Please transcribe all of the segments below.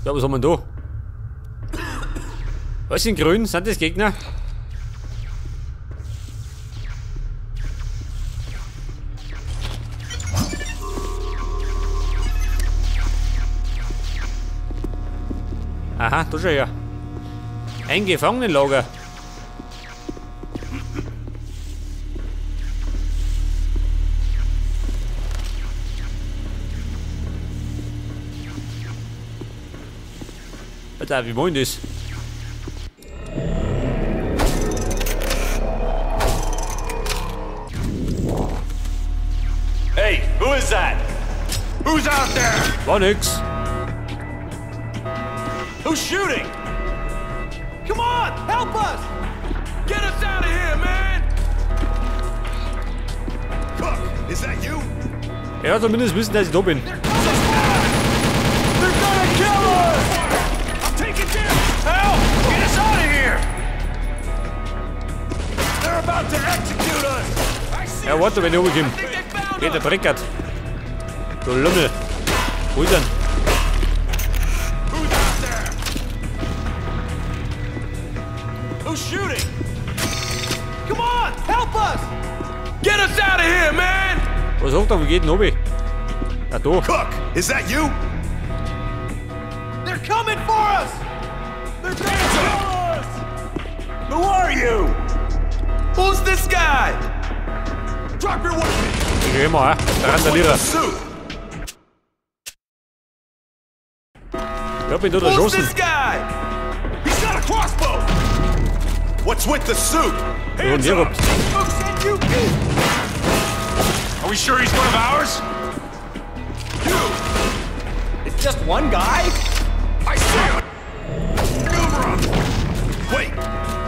Ja, was haben wir denn da? Was in grün? Sind das Gegner? Aha, da schau her. Ein Gefangenenlager. Alter, wie wollen das? Hey, who is that? Who's out there? War nix. Who's shooting? Come on, help us! Get us out of here, man! Cook, is that you? Ja, zumindest wissen, dass ich da bin. They're gonna kill us! I'm taking damage! Help! Get us out of here! They're about to execute us! Ja, warte, wenn ich runterkomme. Geht der Breckert. Du Lümmel. Wo ist er? Who's out there? Who's shooting? Come on, help us! Get us out of here, man! Was sagt er? Wie geht denn runter? Ah, da. Cook, is that you? They're coming for us! They're gonna kill us! Who are you? Who's this guy? Drop your weapon! Ich immer, der Randalierer. Ich hab ihn dort erschossen. Who's this guy? He's got a crossbow! What's with the suit? Hands up! Are we sure he's one of ours? You! It's just one guy? I see him! Wait!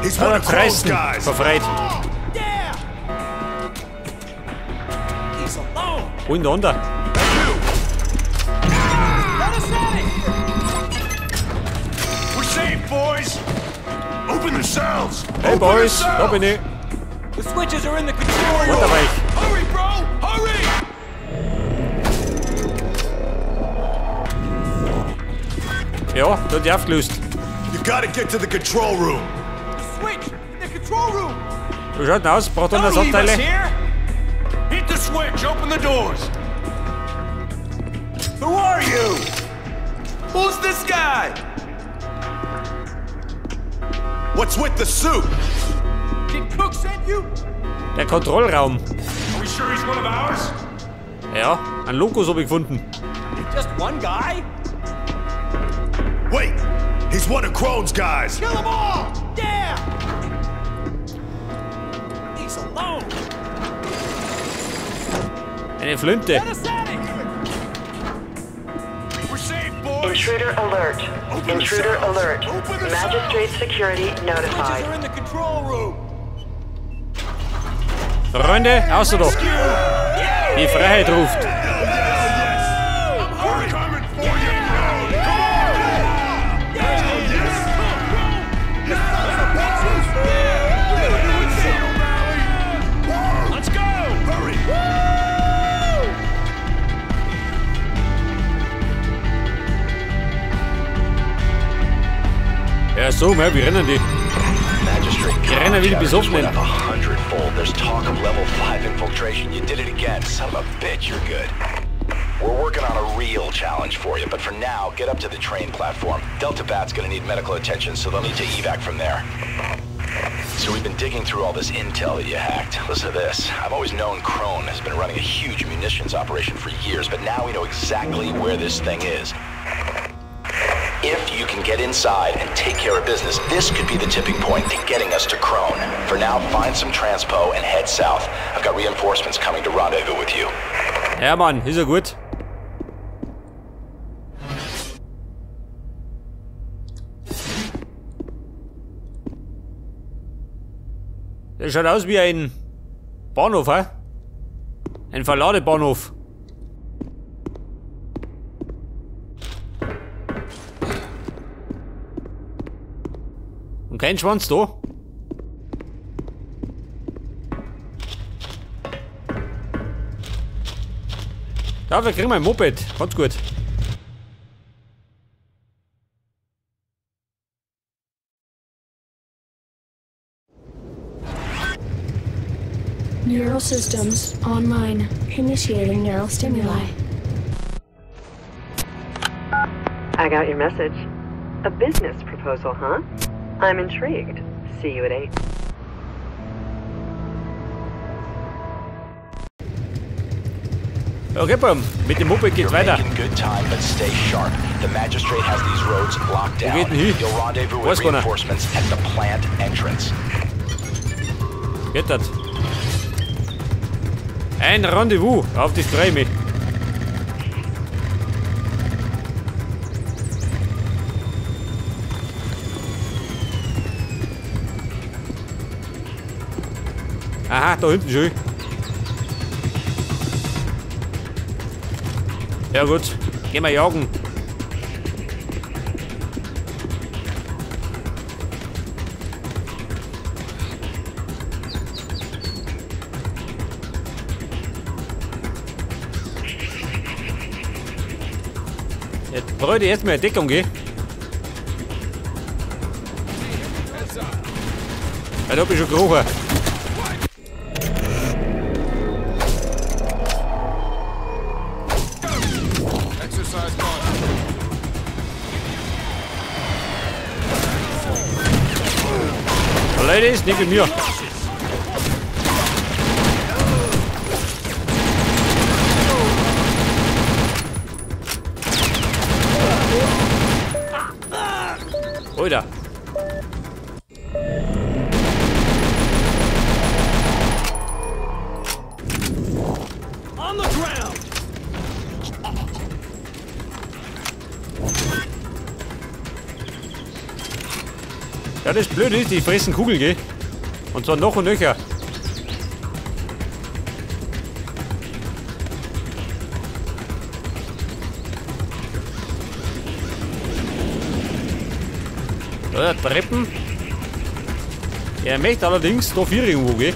He's one of Krone's guys! Befreit. Yeah! He's alone! Wo in der andere? Let us out of here! We're safe, boys! Open the cells! Hey, boys! Da bin ich! The switches are in the control room! Hurry, bro! Hurry! Ja, da hat die aufgelöst. You gotta get to the control room. The switch in the control room. Wie schaut denn aus? Braucht er Ersatzteile? Hit the switch, open the doors. Who are you? Who's this guy? What's with the suit? Did Cook send you? Der Kontrollraum. Are we sure he's one of ours? Ja, ein Lokus habe ich gefunden. Just one guy? Wait, he's one of Krone's guys. Kill them all! Yeah! He's alone. Eine Flinte. Get us out of here! We're safe, boys. Intruder alert. Open the Intruder cells. alert. Open the Magistrate cells. security Switches notified. are in the control room. Freunde, außer doch. Die Freiheit ruft. We're coming for you, Krone. Come on! Let's go! Hurry! Ja, so, wir rennen die. Die rennen wie die Besoffenen. There's talk of level 5 infiltration. You did it again. Son of a bitch, you're good. We're working on a real challenge for you, but for now, get up to the train platform. Delta Bat's gonna need medical attention, so they'll need to evac from there. So we've been digging through all this intel that you hacked. Listen to this. I've always known Krone has been running a huge munitions operation for years, but now we know exactly where this thing is. If you can get inside and take care of business, this could be the tipping point to getting us to Krone. For now, find some transpo and head south. I've got reinforcements coming to rendezvous with you. Ja, Mann, ist ja gut. Das schaut aus wie ein Bahnhof, hä? Ein Verladebahnhof. Und kein Schwanz da. Da, wir kriegen ein Moped. Ganz gut. Neural systems online. Initiating neural stimuli. I got your message. A business proposal, huh? I'm intrigued. See you at 8. Okay, Bum. Mit dem Moped geht's weiter. Good time, but stay sharp. The magistrate has these roads locked down. Wo geht denn hin? You'll rendezvous with reinforcements at the plant entrance. Geht das? Ein Rendezvous. Auf das freue ich mich. Aha, da hinten schon. Ja gut, gehen wir jagen. Jetzt brauche ich erstmal eine Deckung, gell? Ja, da hab ich schon gerochen. Ladies, nicht mit mir. Alter. On the ground. Ja, das Blöde ist, die fressen Kugeln, gell? Und zwar noch und nöcher. Da, Treppen. Er möchte allerdings da vier irgendwo, gell?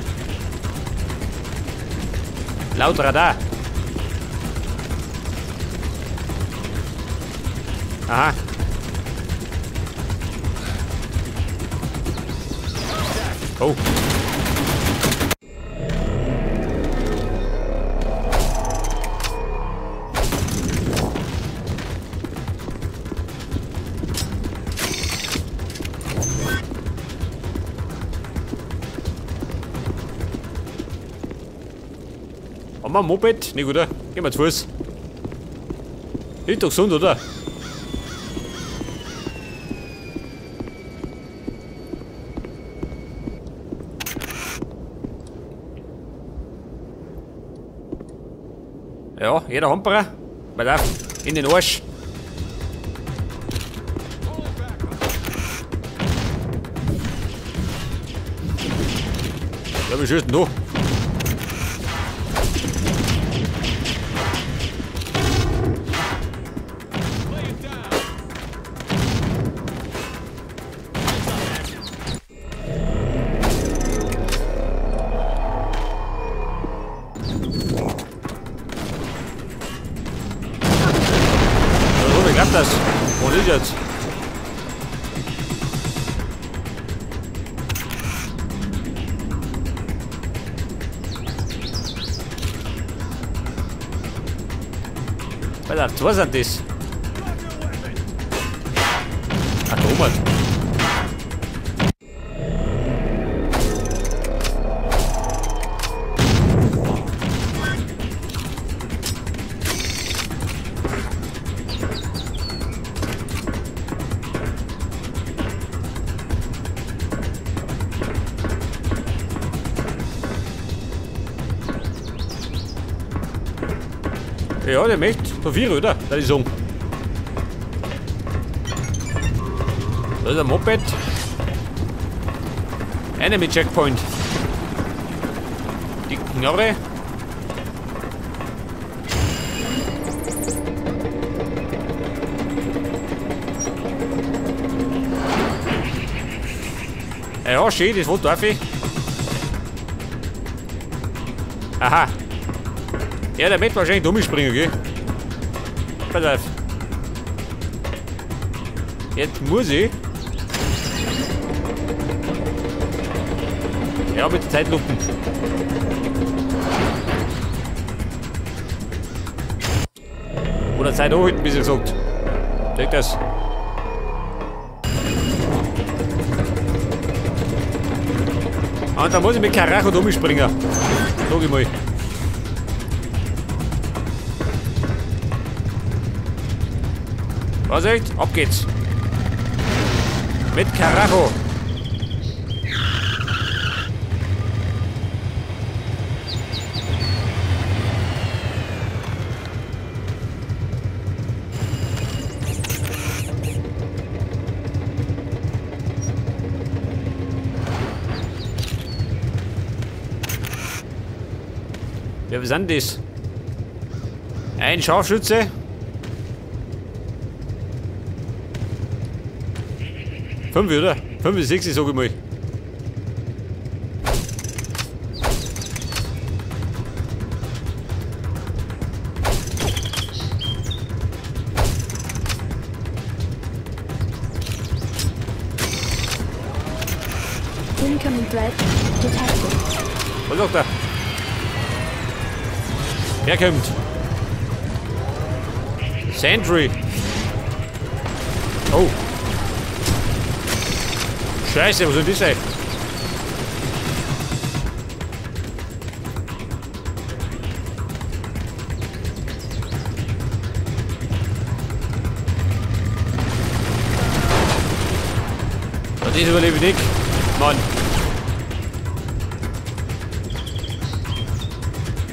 Laut Radar. Aha. Oh. Haben wir ein Moped? Nicht, oder? Gehen wir zu Fuß. Ist doch gesund, oder? Ja, jeder Hamperer. Pass auf, in den Arsch. Ja, wie schön ist denn da? Das? Wo ist jetzt? Alter, zwei sind das. Ach, da oben. Ja, der möchte da vier, oder? Da ist um. Da ist ein Moped. Enemy Checkpoint. Die Knarre. Ja, schön, das darf ich. Aha. Ja, der wird wahrscheinlich umspringen, gell? Pass auf. Jetzt muss ich. Ja, mit der Zeitlupen. Oder Zeit hochhalten, wie sie gesagt. Check das. Und da muss ich mit Karacho umspringen. Sag ich mal. Vorsicht, ab geht's. Mit Karacho. Ja, was sind das? Ein Scharfschütze. 5, oder? 5 bis 6, sag ich mal. Incoming threat detected. Was sagt er? Wer kommt? Sentry. Oh. Scheiße, was soll das sein? Das überlebe ich nicht. Mann.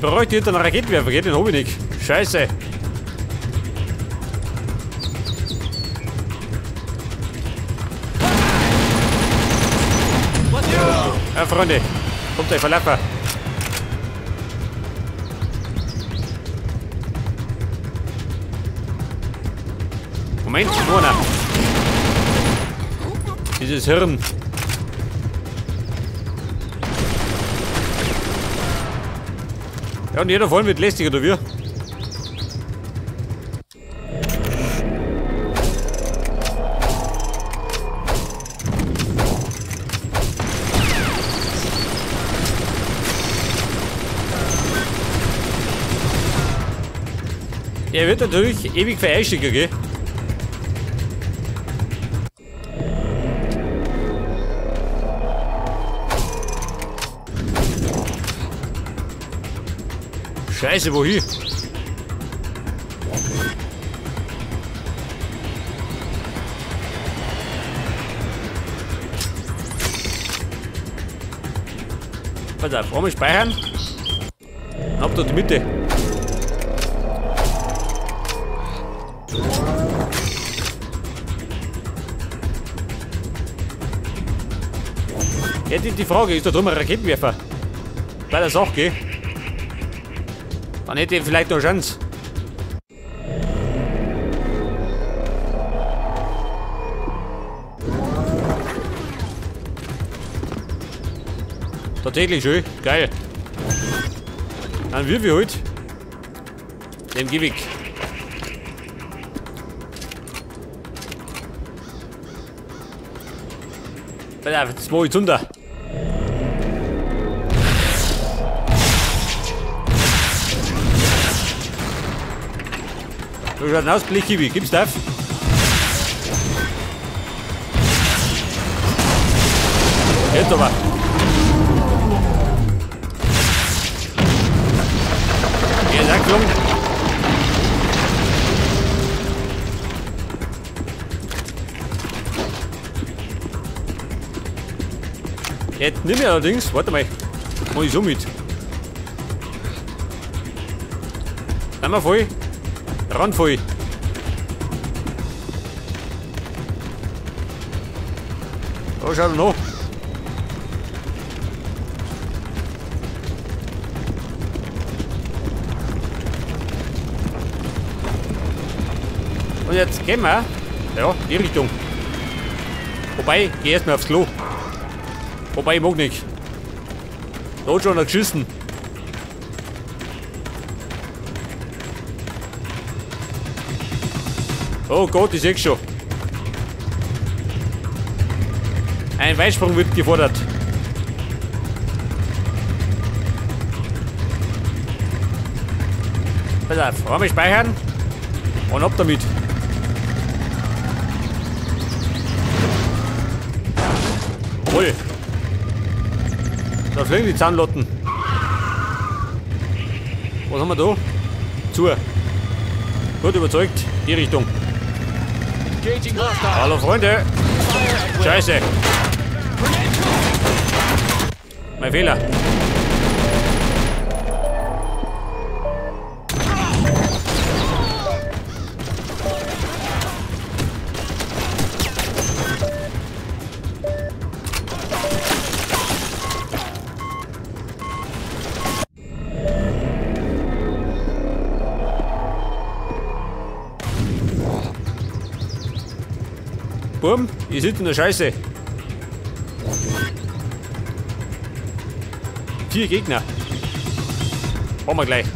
Bräuchte ich einen Raketenwerfer, geht den hab ich nicht. Scheiße. Ja, Freunde, kommt euch verlaufen. Moment, nur einer. Dieses Hirn. Ja, und jeder vorhin wird lästig, oder wie? Er wird natürlich ewig veräschiger, gell? Scheiße, wohin? Pass auf, einmal speichern. Ab da die Mitte. Ja, die Frage ist da drüben ein Raketenwerfer. Bei der Sache, gell? Dann hätte ich vielleicht noch eine Chance. Tatsächlich schön, geil. Dann wirf ich halt dem Geh weg. Pass auf, jetzt mach ich Zunder. So schaut aus, Blechkiwi. Gib's auf. Jetzt aber. Er ist angeflogen. Jetzt nimm ich allerdings. Warte mal. Mach ich so mit. Einmal voll. Ran voll. Da schaut er noch. Und jetzt gehen wir. Ja, die Richtung. Wobei, geh erstmal aufs Klo. Wobei, ich mag nicht. Da hat schon einer geschissen. Oh Gott, ich seh's schon. Ein Weitsprung wird gefordert. Pass auf, einmal speichern und ab damit. Jawohl. Da fliegen die Zahnlotten. Was haben wir da? Zu. Gut überzeugt. Die Richtung. Hallo Freunde. Scheiße. Mein Fehler. Bumm, ich sitze in der Scheiße. 4 Gegner. Brauchen wir gleich.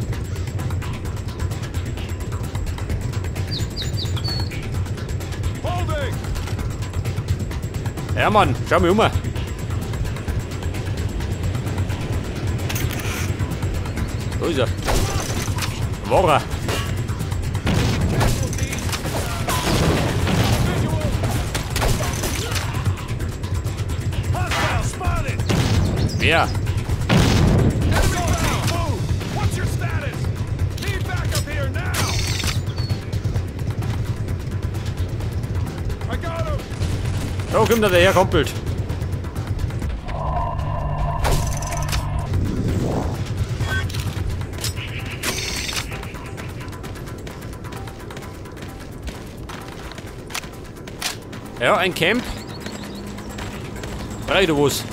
Ja Mann, schau mich um. Da ist er. War er. Wer? Da kommt er daher, kumpelt. Ja, ein Camp. Drei, du was.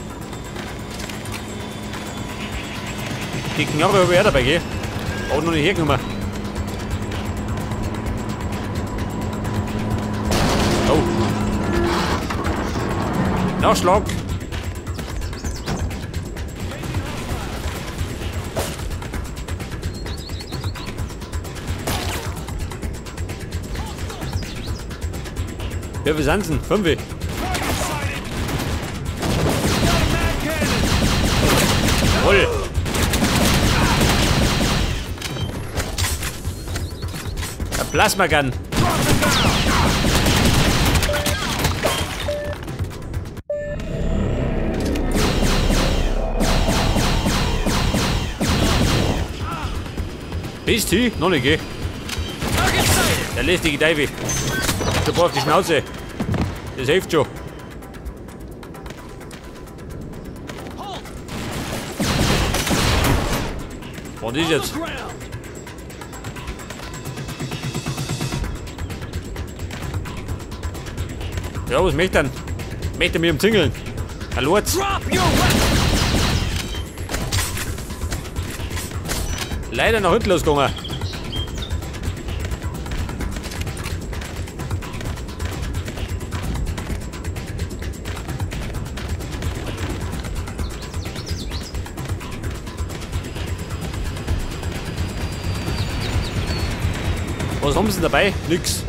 Die Knarre habe ich auch dabei, gell? Auch noch nicht hergenommen. Oh. Nachschlag. Wie viel sind denn? 5. Jawohl. Der Plasma-Gun. Bist du? Noch nicht, gell? Der lästige Teufel. Du brauchst die Schnauze. Das hilft schon. Was ist jetzt? Ja, was möchte er denn? Möchte er mich umzingeln? Hallo? Leider nach hinten losgegangen. Was haben sie denn dabei? Nix.